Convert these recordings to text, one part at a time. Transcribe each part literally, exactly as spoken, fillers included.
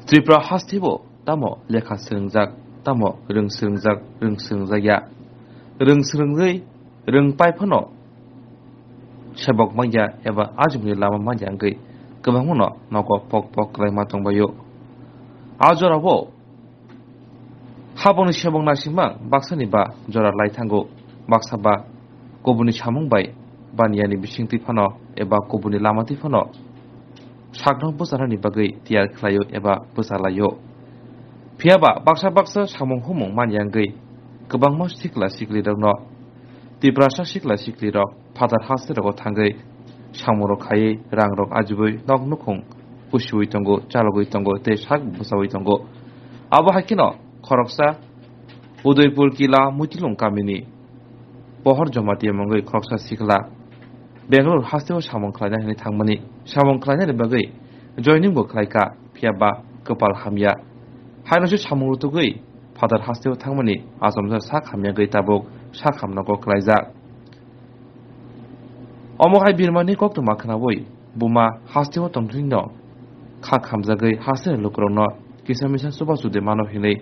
Tripura hasteo tamo lekha swrwngjak, tamo rwng swrwngjak, rwng swrwngjakya. Rwng swrwngwi rwng pai phano sebok manya eba ajumni lama manya wngwi kwbangmano nogo pok pok kwlaima tongbaio. A jorao habongni sebok naisingmang baksani ba jora lai thango, baksa ba kubuni samung bai baniyani bisingtwi phano eba kubuni lamatwi phano sakno bwcharnani bagwi tiyar khlaio eba bwchalaio. Phiyaba baksa baksa samung humung manya wngwi kwbangma sikla siklirokno, Tiprasa sikla siklirok phatar haste rogo thangwi samungrok khaiwi rangrok ajibwi nok nukhung pusiwi tongo, chalogwi tongo tei sak bwchawi tongo. Abo hai kheno khoroksa Udaipur Kila Muitilung kamini Pohor Jamatia mungwi khoroksa sikla Bangalore hasteo samung khlaina hinwi thangmani. Samung khlainani bagwi joining bo khlaikha, phiyaba kwpal hamya. Haino se samung rutugwi phatar hasteo thangmani achomsa sak hamya gwi tabuk sak hamnogo khlaijak. Omo hai birmani koktwma khnaui buma hasteo tongthwino kha khamjagwi hasteni lukurokno kisa misa chubachu de mano hinwi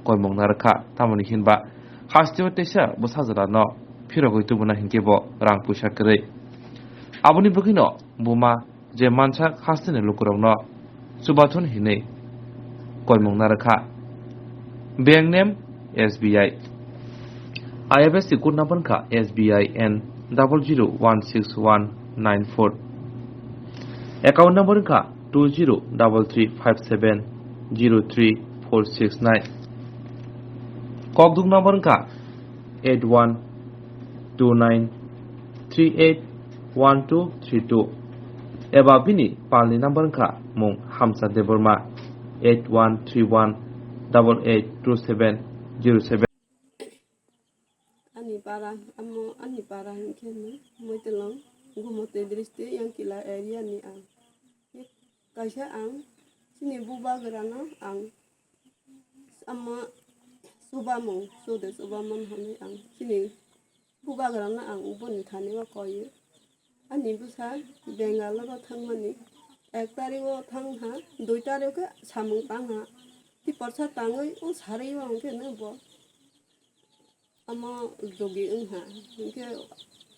koimung narwkha. Tamoni hinba hasteo teisa bwsajwlano phirogwi tubuna hinkhe bo rang puisa kwrwi. Aboni bagwino buma je mansak hasteni lukurokno chubathun hinwi koimung narwkha. Bank name S B I. I F S C code number wngkha S B I N double zero one six one nine four. Account number wngkha two zero double three five seven zero three four six nine. Kokduk number wngkha eight one two nine three eight one two three two. Eba bini palni number wngkha mung Hamsa Debbarma, eight one three one double eight two seven zero seven. Ani para, amo ani para hinkhe no Moitilong Gumotwi dristi Yangkila area ni ang. Kaisa ang chini bubagrano ang ama chubamung, chode chubamung hinwi ang chini bubagrano ang boni thani o koio. Ani bwsa Bangalore o thangmani ek tarikh o thang ha, dui tarikh o khe samung tang ha. Tiprasa tangwi o sarwi o hwnkhe no bo omo jogi wng ha. Hinkhe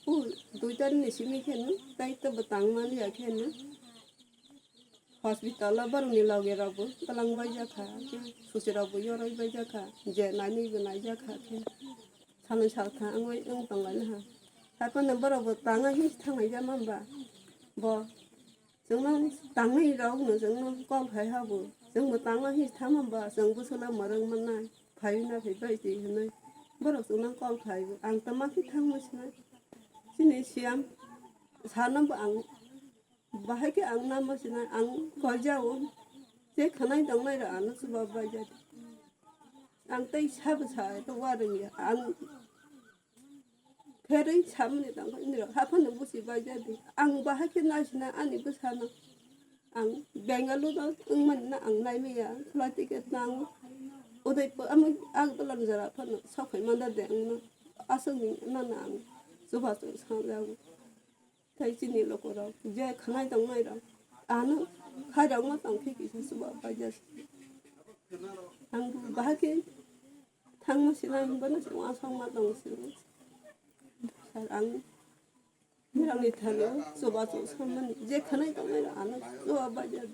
o dui tarikh ni simi khe no tai to bo tang man ya khe no hospital o borok ni loge rok bo twlang bai jak kha, khe susi rok bo yoroi bai jak kha, je nainwi bo nai jak kha khe. Salnwi saltham wngwi wng tonglaina ha. Haiphano borok bo tangwi hinwi thanglai ya mamba. Bo chwngno tangwi rok no chwngno call khai ha bo. Chwng bo tangwi hinwi thang mamba, chwng bwswla mwrwng mannai. Phaiwi na phai bai di hinwi borok chwngno call khai bo. Ang tama khe thangma sinai. Chini C M sano bo ang Bahai khe ang nama sinai, ang koijao. Je khanai tongnai rok ano chuba bai jat. Ang tei sabo sa to warwng ya. Ang pherwi samani tongkha, indira haphano busi bai jat. Ang bahai khe nai sinai ani bwsano. Ang Bengaluru no wngmani no ang nai maya, flight ticket nango. Udaipur, amo Agartala ni jora phano sokhai manda de ang no. Aswk ni nana ang chuba chwng sangjao. Tei chini lukurok je khanai tongnai rok ano khairokma tongkhe kisa chuba paijak. Ang bahai khe thangma sinai bono se uansukma tong sini. Sir, ang nirokni thani chuba chwng samani je khanai tongnai rok ano chuba paijak.